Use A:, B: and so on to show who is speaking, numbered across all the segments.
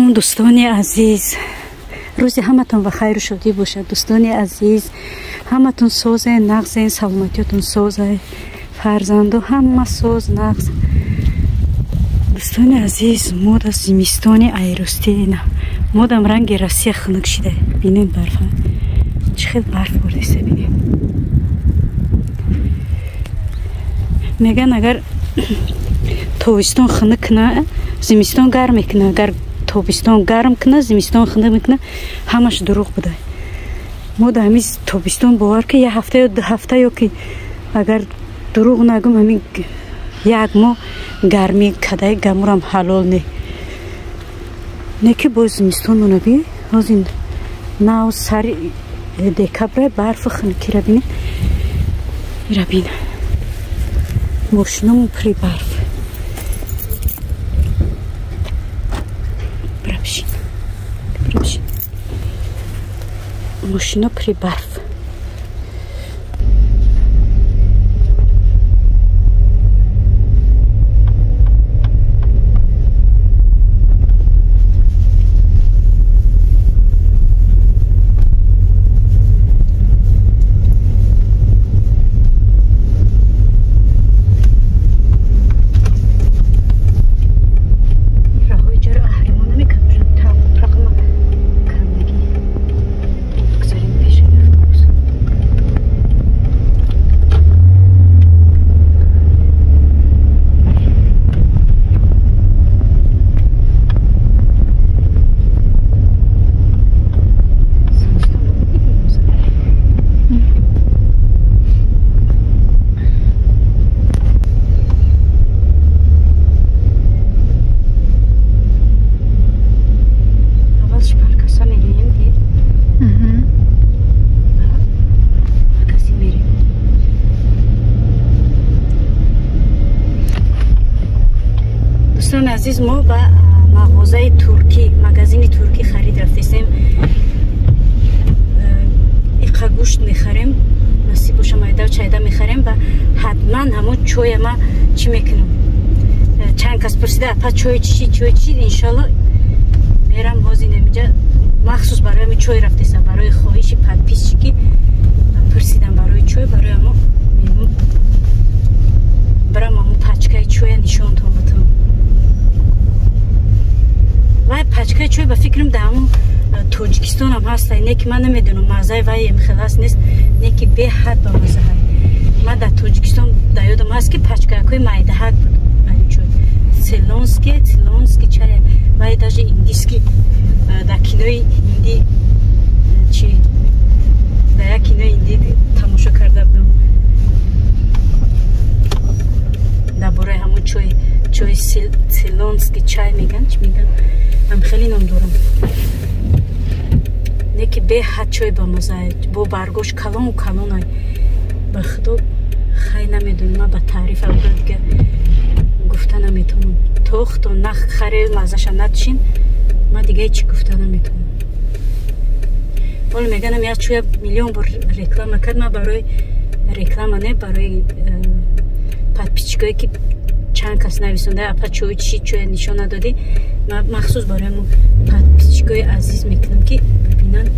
A: Салом, дӯстони азиз. Рӯзи ҳаматон ба хайру шодӣ бошад, дӯстони азиз. Ҳаматон созе, нағзе, саломатиётон созе, фарзанду ҳама соз, нағз. Дӯстони азиз, мода зимистони айростина. Модам ранги Россия хунук шида. Бинед барфа. Чӣ хел барф бордиста бинед. Меган агар тобистон хунук куна, зимистон гарм мекуна, агар тобистон гарм куна, зимистон хунук мекуна, ҳамаш дурӯғ буда. Мо да ҳамин тобистон бовар ки як ҳафта ё ду ҳафта ё ки агар дурӯғ нагум ҳамин як моҳ гармӣ кадай гамурам ҳалол не. Не ки боз зимистон монаби, ҳозир нав сари декабра барфу хунукира бинед. Ира бин. Мошинамон пури барф. Мошино пури барф. Дӯстони азиз, мо ба мағозаи туркӣ, магазини туркӣ харид рафтесем. Иқа гӯшт мехарем, насиб боша майдав чайда мехарем ва ҳатман ҳамон чоя ма чӣ мекунам. Чанд кас пурсида, апа чой чӣ, чой чӣ? Иншолло мерам ҳозир инҷа махсус барои ҳамин чой рафтесам, барои хоҳиши подписчики пурсидам барои чой, барои ҳамо барам ҳамо пачкаи чоя нишонтон бутам. Вай пачкаи чой ба фикрам дар ҳамон Тоҷикистонам ҳаст, не ки ман намедонам маззаи вай хел ҳаст нест, не ки беҳад ба маззаҳай. Ман дар Тоҷикистон дар ёдам ҳаст ки пачкакҳои майдаҳак буд чой. Цейлонский, цейлонский чай, вай даже индийский дар кинои ҳиндӣ чи дар як кинои ҳиндӣ тамошо карда будам. Дар бораи ҳамон чой, чои цейлонский чай меган, чӣ меган? Ам хеле ном дорам. Не ки беҳад чой ба мазза, бо баргош калону калонай. Ба худо хай намедонам, ман ба таъриф авра дига гуфта наметавонам. То нах харе маззаша натшин, ман дига ҳеҷ гуфта наметавонам. Ҳоло меганам як чоя миллион бор реклама кард, ман барои реклама не, барои подписчикое ки чанд кас нависонда, апа чой чӣ, чоя нишон надодӣ, ман махсус барои мо подписчикои азиз мекунам ки бибинанд.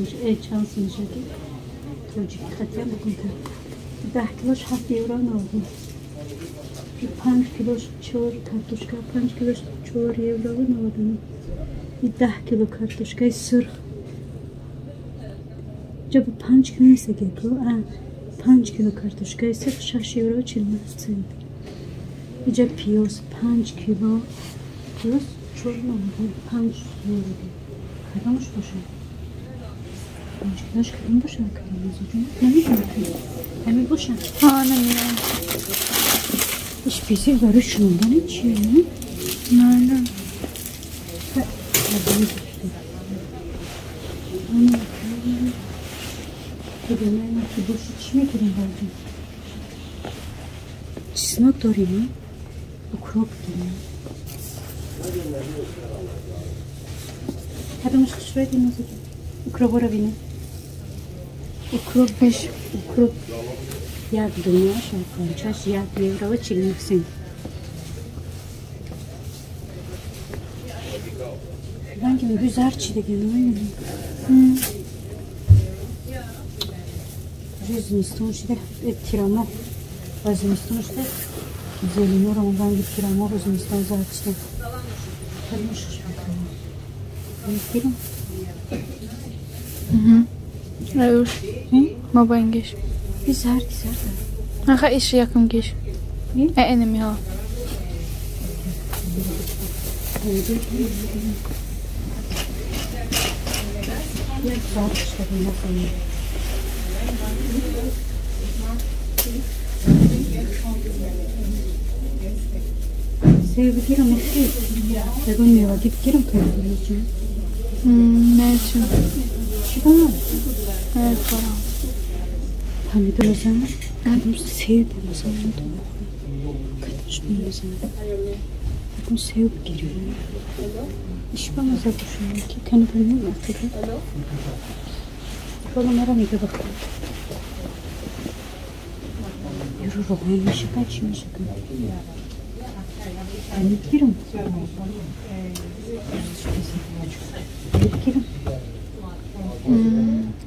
A: меша, чанд сум меша ки тоҷики хатиям букун ка. 10 килош 7 евро 99. 5 килош 4 картошка, 5 килош 4 евро 99. 10 кило картошкаи сурх. Ҷа бо 5 кило нест ко? 5 кило картошкаи сурх 6 евро 49 цент. Иҷа пиёз 5 кило пиёз 4,95 евро. Кадомаш бошад? 5 килош кадом бошад? Кадом намедонам. Ҳамин бошад?
B: Ҳа, намедонам.
A: Иш писи барои шунондани чие?
B: Намедонам.
A: Ки бошад чӣ мекунем баъди? Чеснок дорем, укроп дорем. Кадомаш хушрӯй динозаки? Укробора бинем. Укроп
B: Иш.
A: Укроп як дуняш, панчаш 1 евро 49 цент. Ранги мегӯй зард чидаги намедонам. Уже зимистон шуда, тирамоҳ ва зимистон шуда, зеленоро ранги тирамоҳу зимистон зард шуда. Кадомаш хушрӯй? Гирам?
B: Аюш. Мобайнгиш.
A: И зарди, зарда.
B: Аха, иш якумгиш. Энеми ҳа.
A: Як зард шуда бинасам. Себ бигирам, мехӯрӣ? Ягон мевагӣ бигирам то бигирам?
B: Не, чӣ?
A: Чӣ ба?
B: Намехӯрам.
A: Помидор бизанам? Кадом себ бизанам? Кадомш бизанам? Ягон себ бигирам. Иш ба маза бошад, ки кани бинам ақида. Ҳоло маро мега бихӯр. Юру роған мешакад, чӣ мешакад? Мегирам? Бигирам?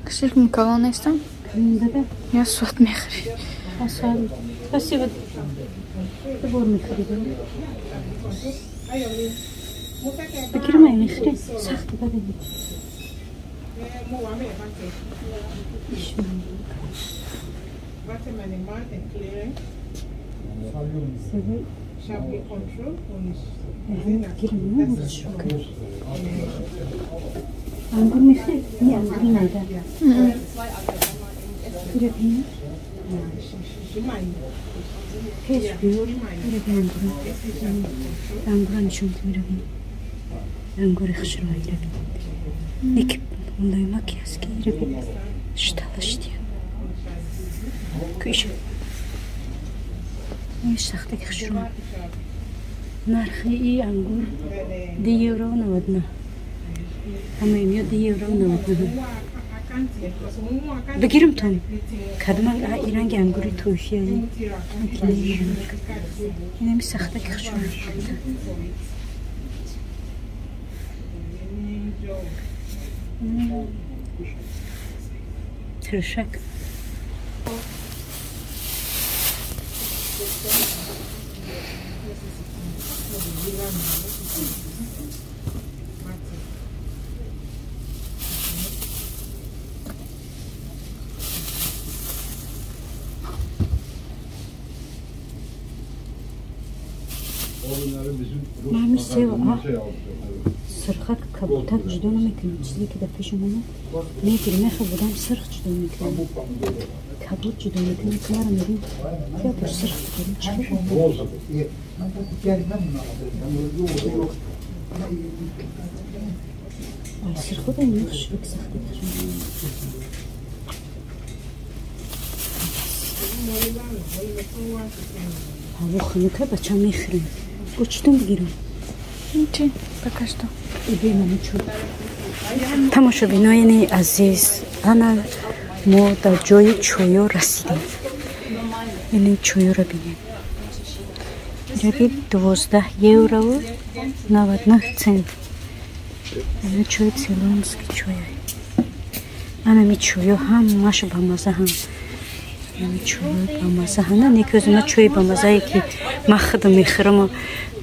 B: Слишком калон нестам?
A: Да-да.
B: Я соат мехӯрӣ.
A: Соат. Спасибо. Ду бор мехӯридам. Бигирам, ай мехӯрӣ? Сахт баде. Ангур мехӯрӣ? Не, ангури найда. Ира бин. Пеш биёр. Ира бин ангура. Ангура нишон тим, ира бин. Ангури хушрӯй ира бин. Неки мулоимаки аст ки ира бин. Шталаштия. Кӯша. Иш сахтаки хушрӯй. Нархи и ангур 2 евро 99. Ҳамаи миё 2 евро 99. Бигирам тон. Кадом и ранги ангури тӯйфия. Инами сахтаки хушрӯй. Тиршак. Мами сева, сирхак кабутак ҷудо намекунем. Чизе ки дар пешам омад мегирем. Мехоҳ будам сирх ҷудо мекунем, кабут ҷудо мекунем. Ки маро мегӯем я бо сирх бигирем, чӣ ай сирхуда нахшрӯк сахти ҳаво хунука, бача мехӯрем. Гӯчитон бигирам?
B: Чӣ? Пока что.
A: Тамошобинони азиз, ана мо дар ҷои чойо расидем. Ин чойоро бинем. Раби 12 еврову 99 цент. Ина чой цейлонский чой. Анами чӯё ҳамаш бамаза ҳам. Ами чӯё бамаза ҳам. На некӯз ма чӯи бамазае ки ма худам мехӯрам,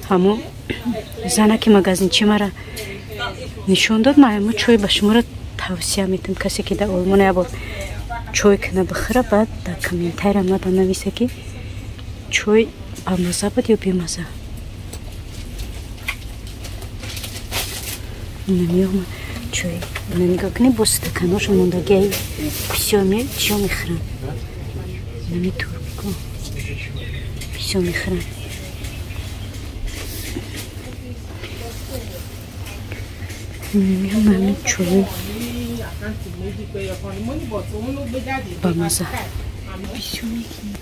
A: ҳамо занаки магазинчи мара нишон дод, ма ҳамо чой ба шуморо тавсия метам. Касе ки дар Олмон як бор чой кина бихӯра, баъд дар комментария мада нависа, ки чой бамаза буд ё бемаза. Намеома чой. Нигоҳ кунед, бо стаканоша мондагиай бисёр чиё мехӯранд. Нами турко бисёр мехӯранд. Намеома чой бамаза. Бисёр мекунем.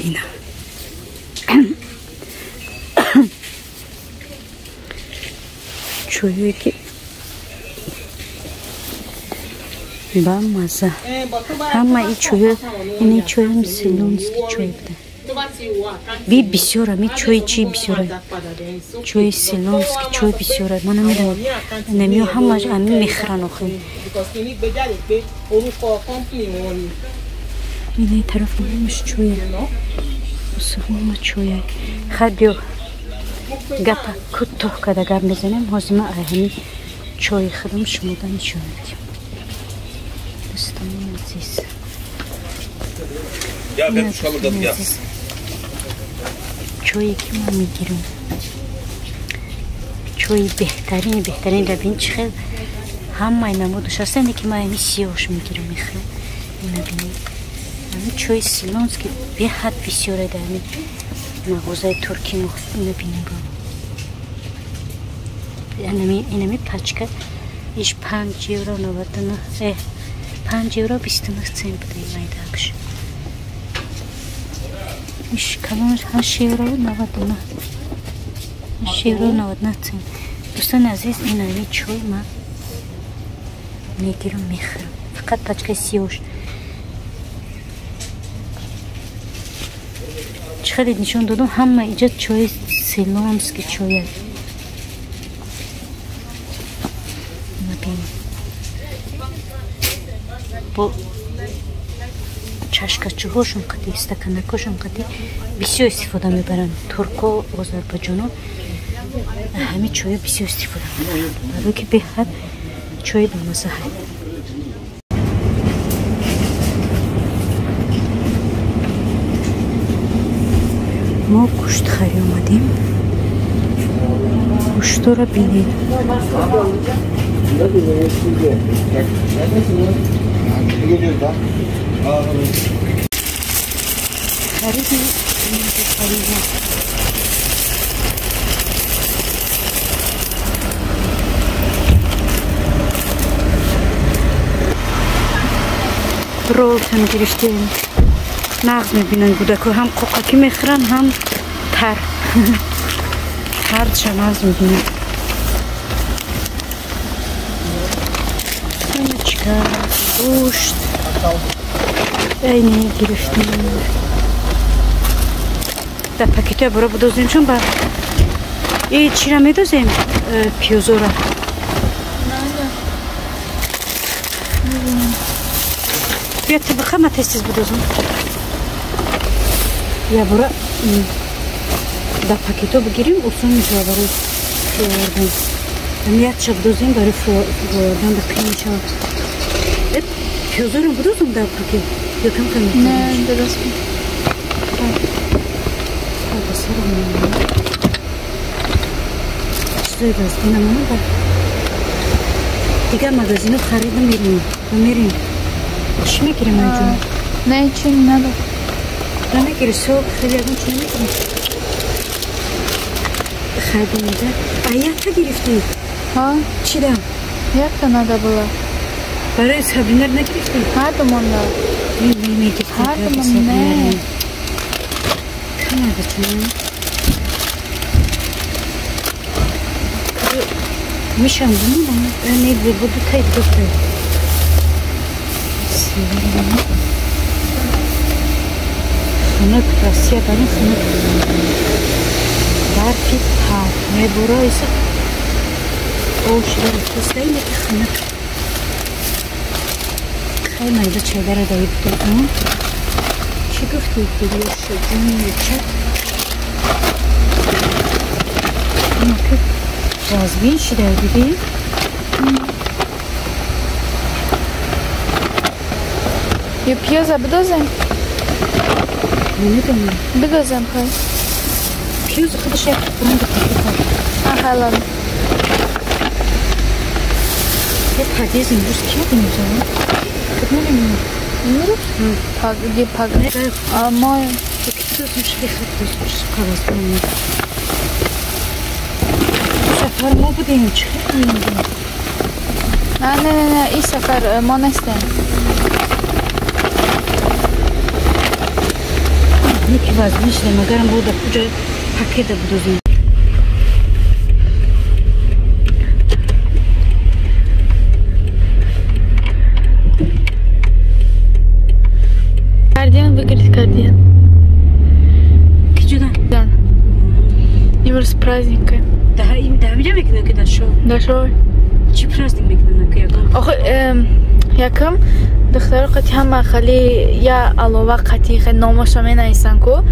A: Ина. Чӯёе ки бамаза. Ҳама и чӯё, ини чӯям силонский чой буда. Би бисёра, ми чои чи бисёра? Чои силонский чой бисёра. Ман намедонам. Намиё ҳамаш ами мехӯранд охир. Ини тараф ҳамаш чоя. Ҳама чоя. Хай биё гапа кӯтоҳ карда гап мезанем. Ҳозир ман ҳами чои худам шумода нишон медиҳам. Дӯстони азиз. Чое ки ман мегирам, чои беҳтарини беҳтарин бин чӣ хел ҳамаи намудаш аст, не ки ман ҳами сиёҳш мегирам, мехӯрам. Ина бинед, ҳами чои силонский беҳад бисёре дар ҳами мағозаи туркӣ. Ина бинем, инами пачка иш 5 евро 99, 5 евро 29 цент буда. Ин майдаакш иш калонаш 8 евро 99, 8 евро 99 цент. Дӯстони азиз, ин ами чой ман мегирам, мехӯрам, фақат пачкаи сиёш. Чӣ хеле нишон додам, ҳама иҷа чои силонский чоя. Бо чашкачӯҳошон қати, стаканакошон қати бисёр истифода мебаранд турко, озарбойҷоно. Ҳами чоя бисёр истифода мебаранд, барое ки беҳад чои бамаза ҳаст. Мо гӯштхарӣ омадем. Гӯштора бинед. Хариди, хариди. Ролтон гирифтем. Нағз мебинанд кӯдако, ҳам қоқакӣ мехӯранд, ҳам тар. Ҳардуша нағз мебинанд. Семечка, гӯшт айни гирифтем. Дар пакетҳоя бора будозем, чун ба и чира медозем, пиёзора. Биё, ту биха, ма тез тез будозам. Я бора дар пакетҳо бигирем, осон мешавад барои фуровардан. Ятша будозем, барои фуровардан да қиин мешавад. Пиёзоро будозам дар пакет ё кам кам?
B: Не, дуруст.
A: Чизои вазгинамона ба дигар магазино харида мерем, мерем. Чӣ мегирем, айҷон?
B: Не, чӣ надо.
A: Намегири? Сок хеле ягон чи намегирем? Харидем. А якта гирифтӣ?
B: Ҳа.
A: Чӣ да?
B: Якта надо было.
A: Барои Сабринар нагирифтӣ?
B: Ҳарду монда.
A: Мегирифтӣ.
B: Ҳарду не.
A: Камада чун мешам бумонам. Не, буду тай дутай. Хунук, Россия барин хунук. Барфи тар мебура иса. Об шуда рафтаста, ин ки хунук. Хай майда чайдара даи будам. Чӣ гуфти? Бирёшҷун ча? Ки вазбин шуда, дидӣ?
B: Ё пиёза бидозем?
A: Намедонам.
B: Бидозем, хай.
A: Пиёза худаш як ранги
B: паприка. Хай, ладно.
A: Як подъезд имрӯз ки имрӯз?
B: Намедонам. Имрӯз? Паг, паг. Мо
A: Сафар мо будем, чӣ хел?
B: Не, не, не, ин сафар мо нестем.
A: Неки вазн шуда, магарам бода куҷа пакета будозем.
B: Кардиан выглядит кардиан.
A: Киҷуда?
B: Да. Имрӯз праздника.
A: Да, им да миҷа мекунад ки дашо.
B: Дашо.
A: Чӣ праздник мекунад ки ягон?
B: Охи, якам духтаро қати ҳама хали я алова қати хе номошо менависанд ку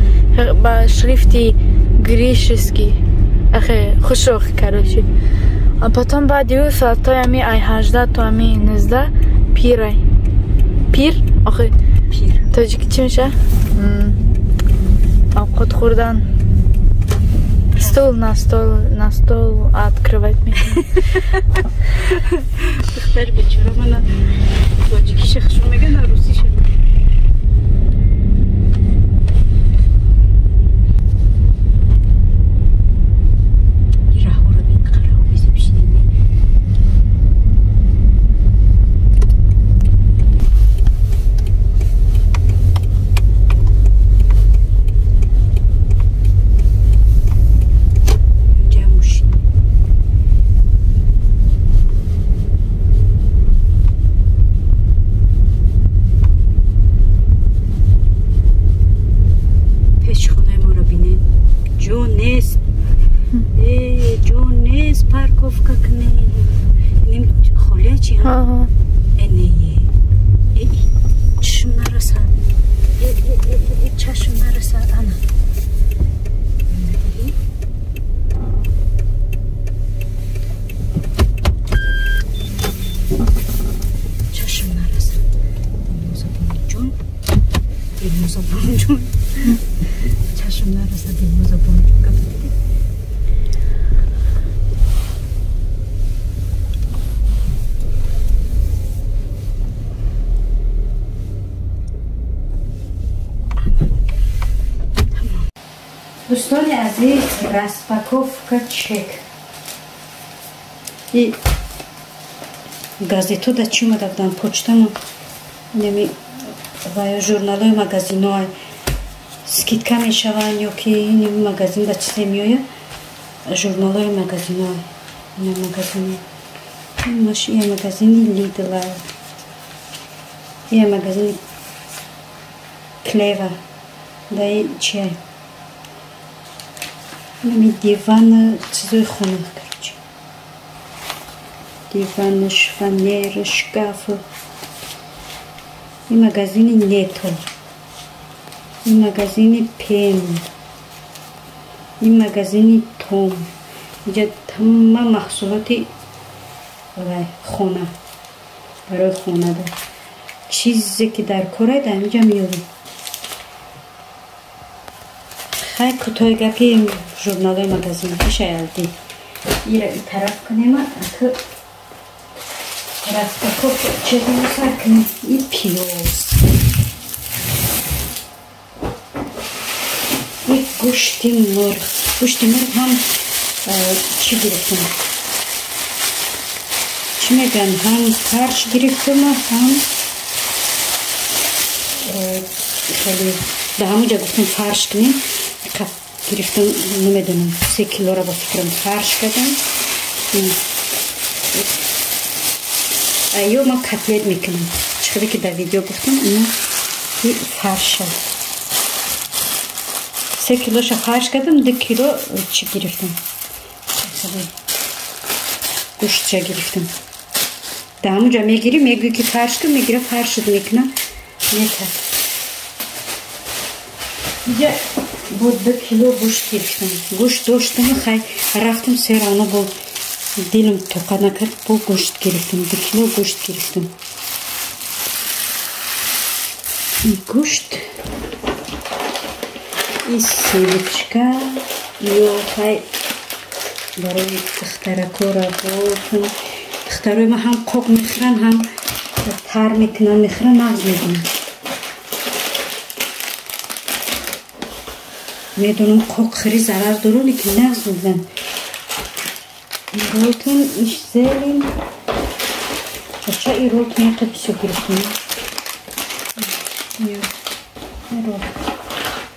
B: ба шрифти греческий. Ахе хушох, короче. А потом баъди ӯ соатҳои ами ай 18 то ами 19 пирай. Пир? Охи
A: пир.
B: Тоҷики чӣ меша? Овқот хӯрдан. Стол на стол на стол открывать мекунад.
A: Духтар бечора мана тоҷикиша хушо мега, на русиша. Раҳоро бин, қараҳо бисепшидем. Инҷа мошин. Пеши хонаи моро бинед. Ҷо нест. Ҷо нест парковка кунем. Ним холия чи?
B: Аҳа.
A: Э, не, э, чашм нарасад. Э, чашм нарасад. Ана. Дидӣ? Чашм нарасад. Дилноза бонуҷон. Дилноза бонуҷон. Чашм нарасад, Дилноза бонуҷон. Гап дидӣ? Дӯстони азиз, распаковка чек. И газетҳо да чӣ омада буданд? Почтамо инами ва ё журналҳои магазинҳо скидка мешаванд ё ки инами магазин да чизе меояд, журналҳои магазинҳо. Ина магазини. Ия магазини Lidl. Ия магазини Клева. Да чия? Инами диван, чизои хона, короче. Диван, шифоньер, шкаф. Ин магазини Нето. Ин магазини Пен. Ин магазини Том. Инҷа тамом маҳсулоти вай хона. Барои хонада. Чизе ки дар корай дар инҷа меёбӣ. Хай, кӯтоҳи гапи журналҳои магазин ишаялди. Ира и тараф кунем, аку распаковка чезмо сар кунем. И пиёз. И гӯшти мурғ. Гӯшти мурғ ҳам чӣ гирифтам? Чӣ мегӯянд? Ҳам фарш гирифтам, ҳам хеле да ҳамонҷа гуфтем фарш кунем. Гирифтам, намедонам, 3 килора ба фикрам фарш кардам. Ё ман котлет мекунам. Чӣ хеле ки дар видео гуфтам, ина фарша. 3 килоша фарш кардам, 2 кило чӣ гирифтам. Гӯштча гирифтам. Дар ҳамунҷа мегирӣ, мегӯӣ ки фарш кун, мегира фаршат мекунам, метад. Инҷа бо 2 кило гӯшт гирифтам. Гӯшт доштам, хай рафтам сер ано бо дилам тоқат накард, бо гӯшт гирифтам. 2 кило гӯшт гирифтам. Гӯшт и семечка ё хай барои духтаракора бо духтарои ма ҳам қоқ мехӯранд, ҳам тар мекунанд, мехӯранд, нағз мебинанд. Медонам қоқ хӯрӣ зарар дорад, лекин нағз мебинанд. Ролтон иш зелень. Бача и ролтон яқа бисёр гирифтам. Рол.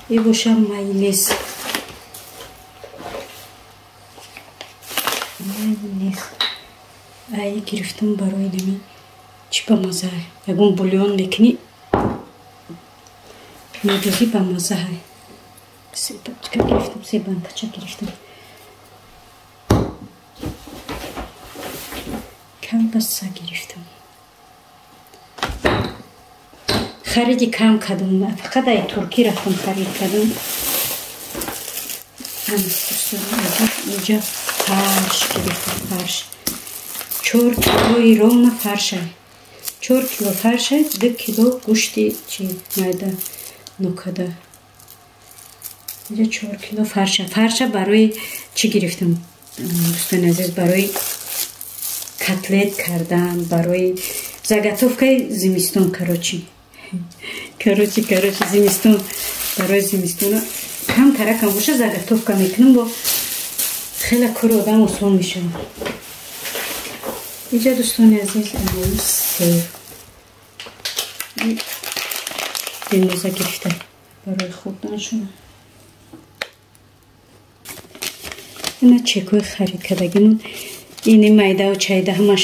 A: И боша майонез. Майонез. Ай гирифтам барои нами чӣ ба маза. Ягон бульон мекунӣ, медозӣ ба маза. Се пачка гирифтам, се банкача гирифтам. Колбаса гирифтам. Хариди кам кардам, фақат ай Туркӣ рафтам харид кардам. Инҷа фарш гирифтам, фарш. 4 килои ровно фарша. 4 кило фарша, 2 кило гӯшти чи майда нокада. Инҷа 4 кило фарша. Фарша барои чӣ гирифтам? Дӯстони азиз, барои котлет кардан, барои заготовкаи зимистон, короче. Короче, зимистон, барои зимистона камтаракам боша заготовка мекунам, бо хеле кори одам осон мешавад. Инҷа дӯстони азиз, сев бемоза гирифта барои хӯрданшон. Ина чекҳои харид кардагимон. Ини майдаву чайда ҳамаш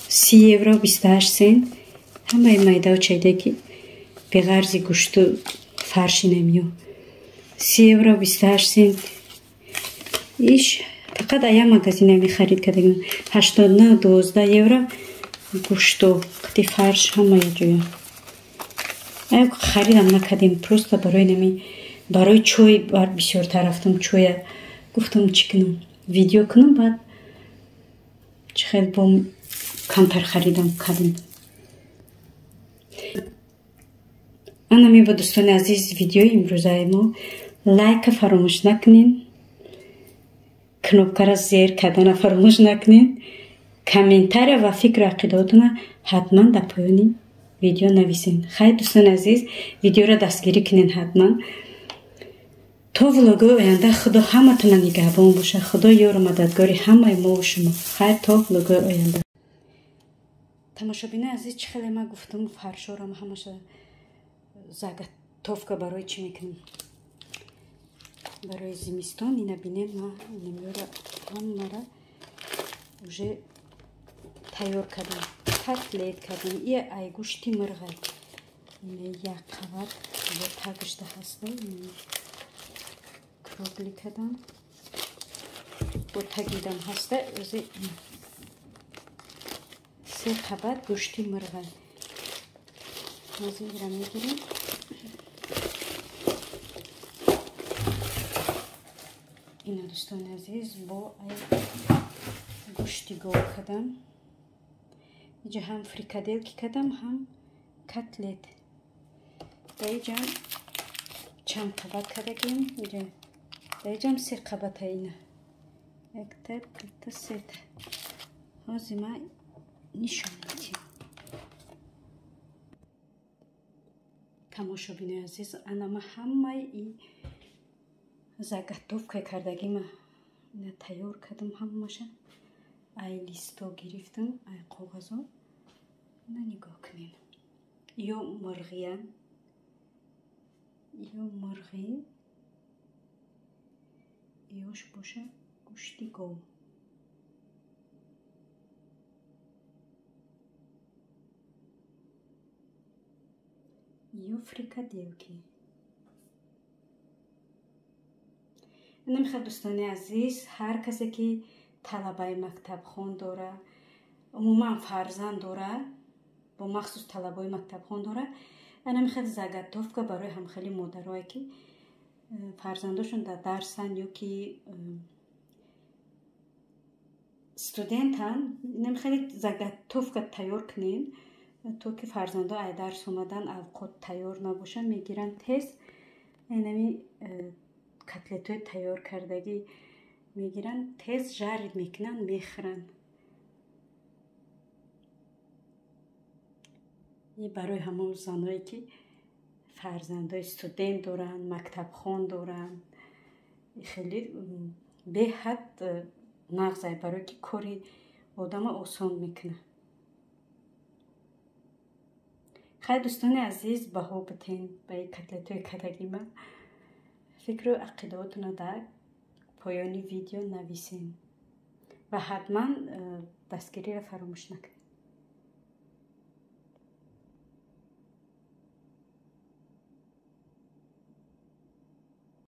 A: 30 евро 28 сент. Ҳамаи майдаву чайда ки беғарзи гӯшту фарши намиё. 30 евро 28 сент. Иш фақат ая магазинами харид кардагим. 89 12 евро гӯшту қити фарш ҳамая ҷоя. Ая харидам накардем, просто барои нами барои чой бисёртар рафтам чоя. Гуфтам чӣ кунам? Видео кунам, баъд чӣ хел бо камтар харидам кардем. Ана мебо дӯстони азиз, видеои имрӯзаи мо. Лайка фаромӯш накунед, кнопкара зер кардана фаромӯш накунед, комментария ва фикру ақидаотона ҳатман дар поёни видео нависед. Хайр дӯстони азиз, видеоро дастгирӣ кунед ҳатман. То влогои оянда Худо ҳаматона нигаҳбон бошад. Худо ёру мададгори ҳамаи мо ва шумо. Хайр то влогои оянда. Тамошобинои азиз, чӣ хеле ман гуфтам, фаршорам ҳамаша заготовка барои чӣ мекунем? Барои зимистон. Ина бинем, ман инамёра ҳамара уже тайёр кардам. Котлет кардам. И ай гӯшти мирғай. Ина як қабат бо тагишта ҳаста. Кругли кардам. Бо тагидам ҳаста. Се қабат гӯшти мирғай. Ҳозир мегирем. Ина дӯстони азиз, бо ай гӯшти гов кардам. Инҷа ҳам фрикаделки кардам, ҳам котлет. Дар инҷа чанд қабат кардагим. Инҷа дар инҷам 3 қабата ина. Якта, дута, сета. Ҳозир ман нишон медиҳам. Тамошобинои азиз, ана ман ҳамаи ин заготовкаи кардагима ина тайёр кардам ҳамаша. Ай листо гирифтам, ай коғазо. Ина нигоҳ кунед. Ё мирғия, ё мирғӣ, ёш боша гӯшти гов. Ё фрикаделки. Намехоҳад дӯстони азиз, ҳар касе ки Талабаи мактабхон дора, умуман фарзанд дора, бо махсус талабаи мактабхон дора. Анами хел заготовка барои ҳамхели модарое, ки фарзандошон дар дарсанд ё ки студентанд, инам хеле заготовка тайёр кунем, то ки фарзандо ай дарс омадан авқот тайёр набошанд, мегиранд, тез инами котлетҳои тайёр кардагӣ мегиранд, тез жарить мекунанд, мехӯранд. Барои ҳамон заное, ки фарзандои студент доранд, мактабхон доранд, хеле беҳад нағзай, барое ки кори одама осон мекунад. Хай, дӯстони азиз, баҳо битен ба ин котлетҳои кардагима. Фикру ақидаотонро дар поёни видео нависен ва ҳатман дастгириро фаромӯш накунед.